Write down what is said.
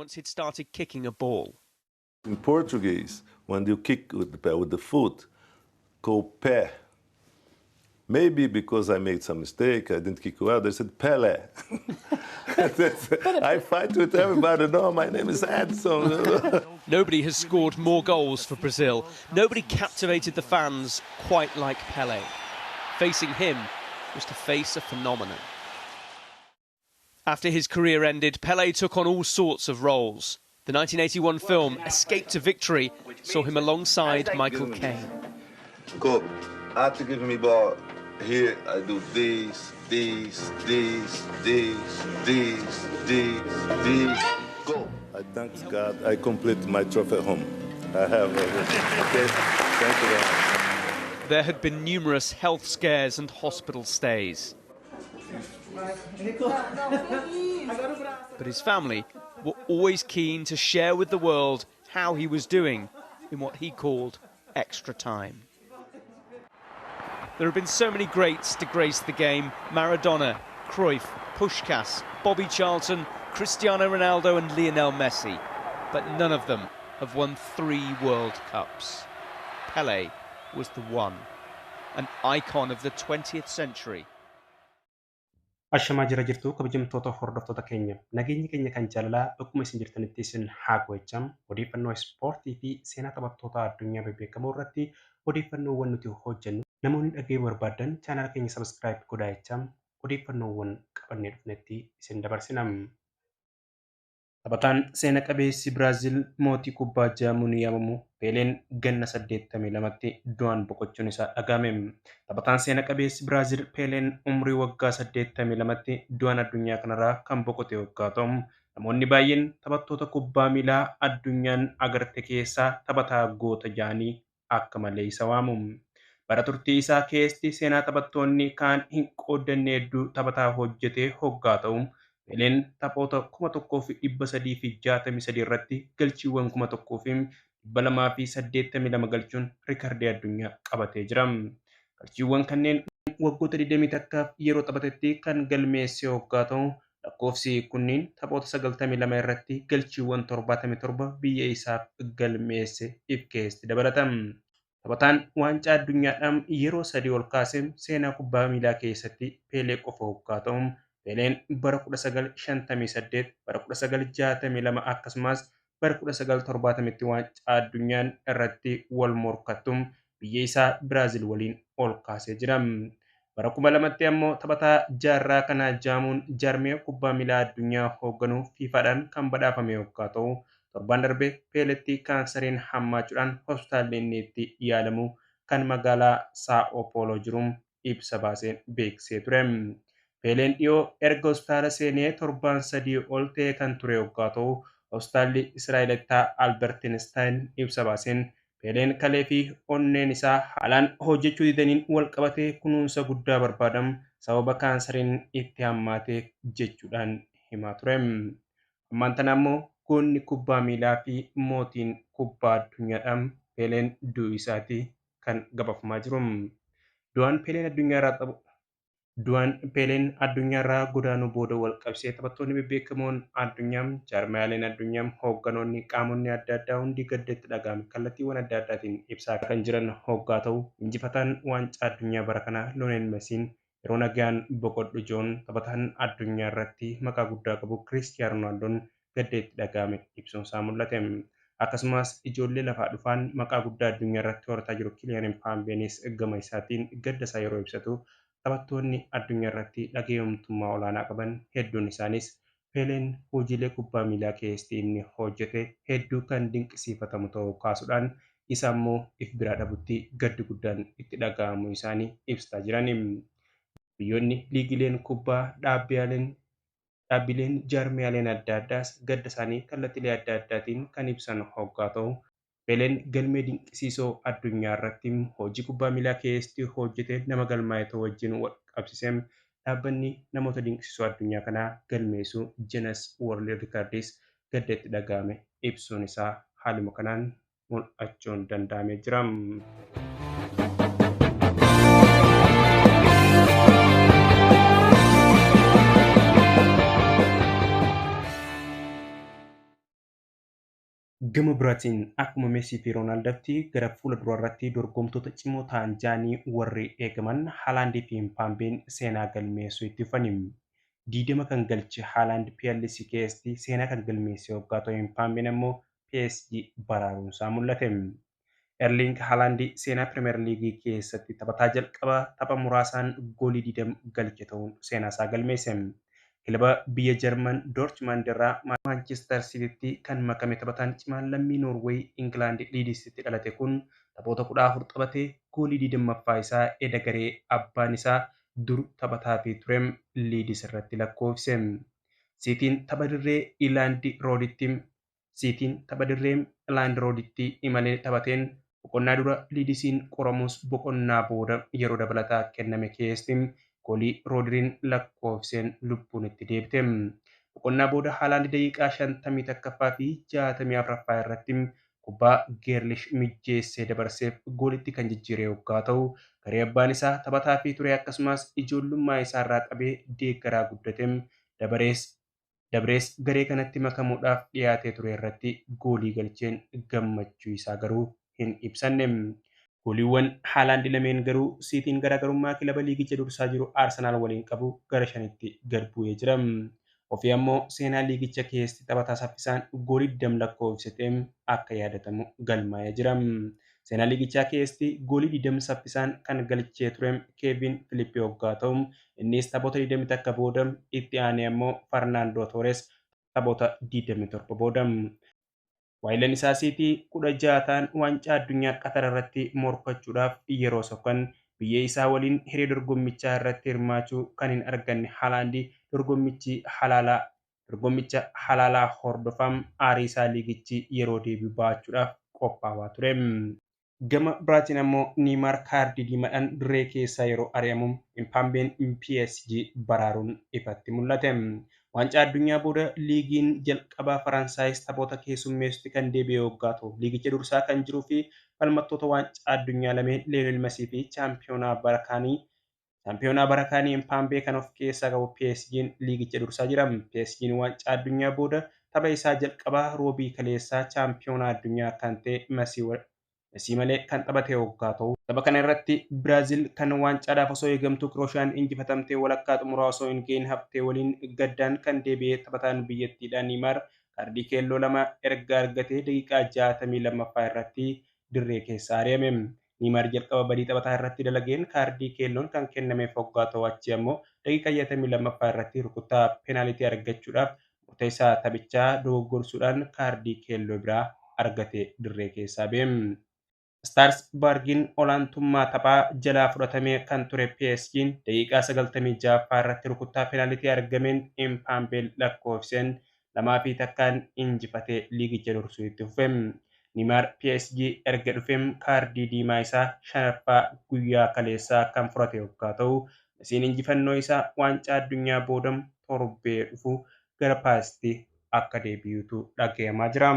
once he'd started kicking a ball. In Portuguese, when you kick with the foot, called pé. Maybe because I made some mistake, I didn't kick well, they said Pele. I fight with everybody. No, my name is Edson. Nobody has scored more goals for Brazil. Nobody captivated the fans quite like Pele. Facing him was to face a phenomenon. After his career ended, Pele took on all sorts of roles. The 1981 film Escape to Victory saw him alongside Michael Caine. Go. After giving me ball here, I do this, this, this, this, this, this, this. Go. I thank God I complete my trophy at home. I have everything. Okay? Thank you very much. There had been numerous health scares and hospital stays. But his family were always keen to share with the world how he was doing in what he called extra time. There have been so many greats to grace the game: Maradona, Cruyff, Puskás, Bobby Charlton, Cristiano Ronaldo and Lionel Messi. But none of them have won 3 World Cups. Pele was the one, an icon of the 20th century. Ashamaa jira jirtu kabajamtoota hordoftoota keenya. Nageenyi keenya kan jaalalaa bakkuma isin jirtanitti isin haa go'acham. Odeeffannoo ispoortii fi seenaa taphattoota addunyaa bebbeekamoo irratti odeeffannoowwan nuti hojjennu namoonni dhaga'uu barbaadan chaanala keenya subscribe godhaa jechaa odeeffannoowwan qabannee dhufnetti isin dabarsina. Taphataan seena qabeessi Biraazil mootii kubbaa jedhamuun yaamamu Peeleen ganna 82tti du'aan boqochuun isaa dhagahame. Taphataan seena qabeessi Biraazil Peeleen umrii waggaa 82tti du'aan addunyaa kanarraa kan boqote waggaa ta'u, namoonni baay'een taphattoota kubbaa miilaa addunyaan agarte keessaa taphataa goota jedhanii akka malee isa waamu. Bara turtii isaa keessatti seenaa taphattoonni kaan hin qooddanne hedduu taphataa hojjetee hoggaa ta'u, Peeleen taphoota 1363 irratti galchiiwwan 1282 galchuun riikardii addunyaa qabatee jira. Galchiiwwan kanneen waggoota 21 yeroo taphatetti kan galmeesse hoggaa ta'u, lakkoofsi kunniin taphoota 92 irratti galchiiwwan 77 biyya isaaf galmeesse if keessatti dabalata. Taphataan waancaa addunyaadhaan yeroo 3 ol kaase seenaa kubbaa miilaa keessatti Peelee qofa hoggaa ta'u, Peeleen bara 1958, bara 1962 akkasumas bara 1970tti waancaa addunyaan irratti wal morkattu biyya isaa Biraazil waliin ol kaasee jira. Bara 2000tti ammoo taphataa jaarraa kanaa jaamuun jaarmee kubbaa miilaa addunyaa hoogganuu FIFAdhaan kan badhaafame hoggaa ta'u, torban darbe Peeletti kaansariin hammaachuudhaan hospitaalli inni itti yaalamu kan magaalaa Saa'o Pooloo jiru ibsa baaseen beeksisee ture. Peeleen dhiyoo erga hospitaala seenee torban 3 ol ta'e kan ture hoggaa ta'u, hospitaalli Israa'elotaa Albert Einstein ibsa baaseen Peeleen kalee fi onneen isaa haalaan hojjechuu didaniin wal qabatee kunuunsa guddaa barbaadamu sababa kaansariin itti hammaate jechuudhaan himaa ture. Ammaan tana ammoo goonni kubbaa miilaa fi mootiin kubbaa addunyaadhaan Peeleen du'u isaati kan gabaafamaa jiru. Du'aan Peeleen addunyaarraa godaanuu booda wal qabsee taphattoonni bebbeekamoon addunyaa, jaarmiyaaleen addunyaa, hoogganoonni, qaamonni adda addaa hundi gaddatti dhagahame kallattiiwwan adda addaatiin ibsaa kan jiran hoggaa ta'u, injifataan waancaa addunyaa bara kanaa Lionel Messiin yeroo nagaan boqodhu joon taphataan addunyaa irratti maqaa guddaa qabu Kiristiyaano Roonaaldon gaddeetti dhagahame ibsuun isaa mul'ate. Akkasumas ijoollee lafaa dhufaan maqaa guddaa addunyaa irratti horataa jiru Kiliyaan Mbappeenis gama isaatiin gadda isaa yeroo ibsatu, taphattoonni addunyaa irratti dhageeffamtummaa olaanaa qaban hedduun isaanis Peeleen hojiilee kubbaa miilaa keessatti inni hojjete hedduu kan dinqisiifatamu ta'uu kaasuudhaan isa ammoo if biraa dhabutti gaddi guddaan itti dhaga'amuu isaanii ibsaa jiran. Biyyoonni liigileen kubbaa dhaabbileen jaarmiyaaleen adda addaas gadda isaanii kallattiilee adda addaatiin kan ibsan hoggaa ta'u, Peeleen galmee dinqisiisoo addunyaa irratti hojii kubbaa miilaa keessatti hojjete nama galmaa'e ta'uu wajjin wal qabsiisee dhaabbanni namoota dinqisiisoo addunyaa kanaa galmeessu Guinness World Records gadda itti dhagahame ibsuun isaa haaluma kanaan mul'achuun danda'amee jira. Gama biraatiin akkuma Meesii fi Roonaaldootti gara fuula duraarratti dorgomtoota cimoo ta'an jaanii warri eegaman Haalaandii fi Impaambeen seenaa galmeessuu itti fufani. 20 kan galche Haalaand PLC keessatti seenaa kan galmeesse hoggaa ta'u, Impaambeen ammoo PSG baraaruunsaa mul'ate. Erling Haalaand seenaa Pirimeer Liigii keessatti taphataa jalqabaa tapha muraasaan goolii 20 galche ta'uun seenaa isaa galmeesse. Kilaba biyya Jarman Doortmund irraa Maanchister Siitiitti kan makame taphataan cimaan lammii Noorweey Ingilaand Liidisitti dhalate kun taphoota 14 taphatee goolii 20ffaa isaa eda garee abbaan isaa dur taphataa fi ture Liidis irratti lakkoofse. Siitiin tapha dirree Ilaand Rooditti Siitiin tapha dirree Ilaand Rooditti imalee taphateen boqonnaa dura Liidisiin qoramus boqonnaa booda yeroo dabalataa kenname keessatti goolii Roodiriin lakkoofseen lubbuun itti deebite. Boqonnaa booda Haalaand daqiiqaa 51ffaa fi 64ffaa irratti kubbaa Geerlish mijjeessee dabarseef goolitti kan jijjiire yoggaa ta'u, garee abbaan isaa taphataa fi ture akkasumas ijoollummaa isaa irraa qabee deeggaraa guddate dabarees garee kanatti makamuudhaaf dhiyaatee ture irratti goolii galcheen gammachuu isaa garuu hin ibsanne. Gooliiwwan Haalaand lameen garuu Siitiin garaagarummaa kilaba liigicha dursaa jiru Arsanaal waliin qabu gara 5tti gad bu'ee jira. Ofii ammoo seenaa liigicha keessatti taphataa saffisaan goolii 20 lakkoofsite akka yaadatamu galmaa'ee jira. Seenaa liigichaa keessatti goolii 20 saffisaan kan galchee ture Keevin Filippii hoggaa ta'u, innis taphoota 21 booda, itti aanee ammoo Farnaandoo Toores taphoota 27 booda. Waayilan isaa Siitii 16 ta'an waancaa addunyaa Qatar irratti morkachuudhaaf yeroo sokkan biyya isaa waliin hiree dorgommichaa irratti hirmaachuu kan hin arganne Haalaandi dorgommicha halaalaa hordofam aarii isaa liigichi yeroo deebi'u ba'achuudhaaf qophaa'aa ture. Gama biraatiin ammoo Niimaar kaardii diimaadhaan dirree keessaa yeroo ari'amu Impaambeen PSG baraaruun ifatti mul'ate. Waancaa addunyaa booda liigiin jalqabaa Faransaayis taphoota keessummeessutti kan deebi'e yoggaa ta'u, liigicha dursaa kan jiruu fi falmattoota waancaa addunyaa lameen Leeyoonel Mesii fi chaampiyoonaa bara kaanii Impaambee kan of keessaa qabu PSG'n liigicha dursaa jira. PSG'n waancaa addunyaa booda tapha isaa jalqabaa roobii kaleessaa chaampiyoonaa addunyaa kan ta'e Mesii malee kan taphate yoggaa ta'u, tapha kana irratti Biraazil kan waancaadhaaf osoo eegamtu Kirooshaan injifatamtee walakkaa xumuraa osoo hin gahin haftee waliin gaddaan kan deebi'e taphataan biyyattiidhaa Niimaar kaardii keelloo lama erga argatee daqiiqaa 62ffaa irratti dirree keessaa ari'ame. Niimaar jalqaba badii taphataa irratti dalageen kaardii keelloon kan kennameef hoggaa ta'u, achi ammoo daqiiqaa 62ffaa irratti rukuttaa peenaalitii argachuudhaaf murteessaa taphichaa dogoggorsuudhaan kaardii keelloo biraa argate dirree keessaa ba'e. Staars Bargiin olaantummaa taphaa jalaa fudhatamee kan ture PSG'n daqiiqaa 96ffaa irratti rukuttaa peenaalitii argameen Impaambeel lakkoofseen 2-1 injifatee liigicha dursuu itti fufe. Niimaar PSG erga dhufeem kaardii diimaa isaa shanaffaa guyyaa kaleessaa kan furate yoggaa ta'u, Mesiin injifannoo isaa waancaa addunyaa booda torbee dhufu gara Paarisitti akka deebi'utu dhagahamaa jira.